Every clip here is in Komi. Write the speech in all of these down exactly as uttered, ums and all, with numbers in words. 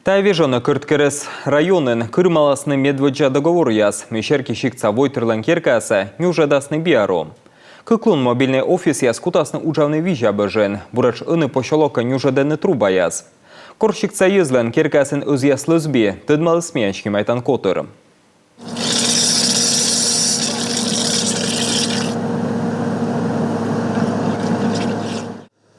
Тайӧ вежонӧ Кӧрткерӧс районын кырымаласны медводдза договоръяс, мый серти сиктса войтырлӧн керкаясӧ нюжӧдасны биару. Кык лун мобильнӧй офисъяс кутасны уджавны Визябӧжын, буретш ӧні посёлокӧ нюжӧдӧны трубаяс. Кор сиктса йӧзлӧн керкаясын ӧзъяс лӧз би, тӧдмаліс миян снимайтан котыр.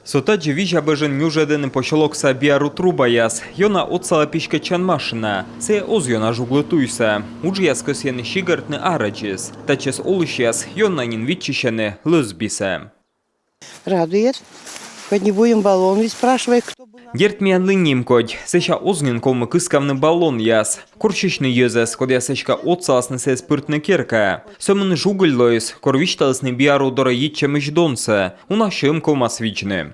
Со тадзи Визябӧжын нюжӧдӧны посёлокса биару трубаяс. Ёна отсалӧ писькӧдчан машина. Сійӧ оз ёна жуглы туйсӧ. Уджъяс кӧсйӧны сигӧртны арӧдзыс. Татчӧс олысьяс ёна нин виччысьӧны лӧз бисӧ. Радует. Хоть не будем баллон спрашивать, кто был. Дерт, миянлы нимкодь, сэсся оз нин ковмы кыскавны баллонъяс. Корсьысьны йӧзӧс, кодъяс эськӧ отсаласны сійӧс пыртны керкаӧ. Сӧмын жугыль лоис, кор висьталісны биару дорӧ йитчӧмысь донсӧ. Уна сьӧм ковмас видзны.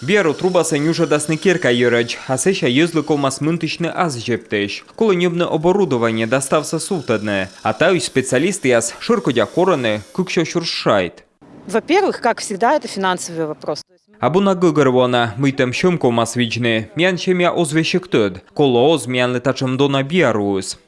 Биару трубасӧ нюжӧдасны керка йӧрӧдз, а сэсся йӧзлы ковмас мынтысьны ас зептысь. Колӧ ньӧбны оборудование да ставсӧ сувтӧдны. А таысь специалистъяс шӧркодя корӧны кыксё сюрс шайт. Во-первых, как всегда, это финансовый вопрос. Абу на гӧгӧрвоана, мыйтӧм сьӧм ковмас видзны, миян семья оз весиг тӧд, колӧ оз миянлы татшӧм дона биаруыс.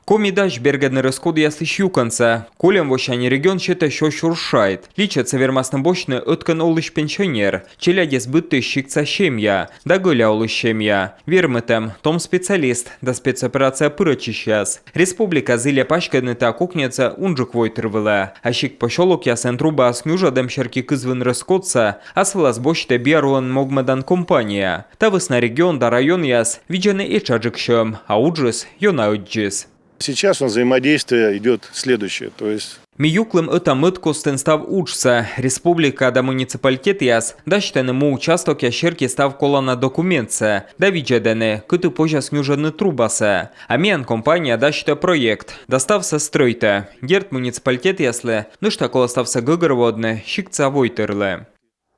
Коми дась бергӧдны рӧскодъяслысь юкӧнсӧ. Кольӧм восянь регион сетӧ сё сюрс шайт. Личӧдсӧ вермасны босьтны ӧткӧн олысь пенсионер, челядьӧс быдтысь сиктса семья да гӧля олысь семья. Вермытӧм — том специалист да спецоперацияӧ пырӧдчысьяс. Республика зільӧ паськӧдны та кокньӧдзсӧ унджык войтыр вылӧ. А сикт посёлокъясын трубаяс нюжӧдӧм серти кызвын рӧскодсӧ ас вылас босьтӧ биаруӧн могмӧдан компания. Та вӧсна регион да районъяс видзӧны этшаджык сьӧм, а уджыс ёна ӧддзис. Сейчас у нас взаимодействие идёт следующее, то есть... Ми юклім ӧта-мӧд костын став уджсӧ. Республика да муниципалитетъяс дасьтӧны му участокъяс серти став колана документсӧ да видзӧдӧны, кыті позяс нюжӧдны трубасӧ. А миян компания дасьтӧ проект да ставсӧ стрӧитӧ. Дерт, муниципалитетъяслы нӧшта колӧ ставсӧ гӧгӧрвоӧдны сиктса войтырлы.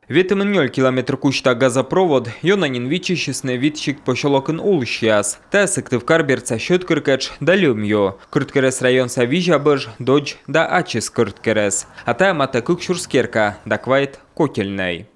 Ветымын нёль километр кузьта газопровод ёна нин виччысисны Вит сикт посёлокын олысьяс. Тайӧ Сыктывкар бердса Сьӧдкыркӧтш да Льӧмъю, Кӧрткерӧс районса Визябӧж, Додз да ачыс Кӧрткерӧс. А тайӧ матӧ кык сюрс керка да квайт котельнӧй.